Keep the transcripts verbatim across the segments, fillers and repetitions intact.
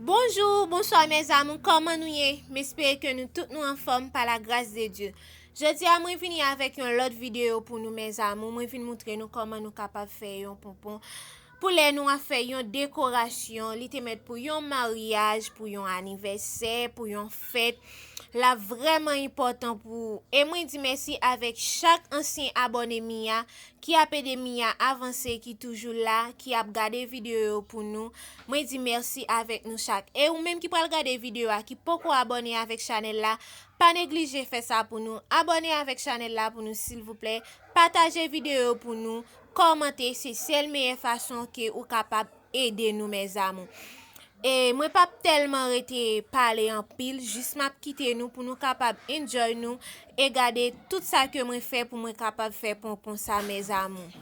Bonjou, bonswa mes amours, kòman nou ye? M espere ke nou tout nou anfòm pa la grâce de Dieu. Jodi a mwen vini avèk yon lòt videyo pou nou mes amours, mwen vin moutre nou kòman nou kapab fè yon ponpon. Pou lè nou ap fè yon dekorasyon, li te mèt pou yon maryaj, pou yon anivèsè, pou yon fèt, l ap vrèman enpòtan pou ou. E mwen di mèsi avèk chak ansyen abòne Mia ki ap ede Mia avanse, ki toujou la, ki ap gade videyo yo pou nou. Mwen di mèsi avèk nou chak. E ou menm ki pral gade videyo a, ki poko abòne avèk chanèl la, pa neglije fè sa pou nou. Abòne avèk chanèl la pou nou silvouplè. Pataje videyo yo pou nou. Kòmante, se sèl meyè fason ke ou kapab ede nou mes amours. E mwen p ap tèlman rete pale anpil, jis m ap kite nou pou nou kapab enjoy nou e gade tout sa ke mwen fè pou mwen kapab fè ponpon sa mes amours.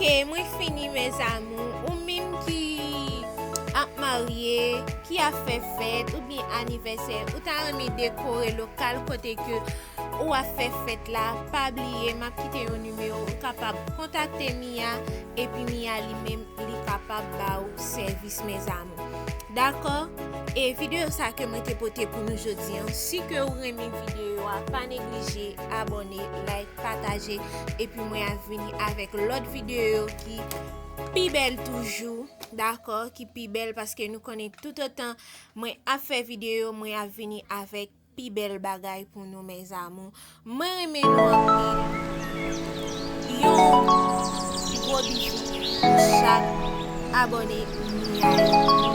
Ok, mwen fini, mes amours. Ou menm ki ap marye, ki ap fè fèt oubyen anivèsè, ou ta renmen dekore lokal kote ke ou ap fè fèt la, pa bliye, m ap kite yon nimewo, ou kapab kontakte Mia, epi Mia li menm, li kapab ba ou sèvis, mes amours. Dakò? E videyo sa ke mwen te pote pou nou jodi an, si ke ou renmen videyo a, pa neglije abòne, like, pataje, epi mwen ap vini avèk lòt videyo ki pi bèl toujou, dakò, ki pi bèl, paske nou konnen toutotan mwen ap fè videyo, mwen ap vini avèk pi bèl bagay pou nou, mes amours. Mwen renmen nou anpil. Yon gwo bizou pou chak abòne Mia yo.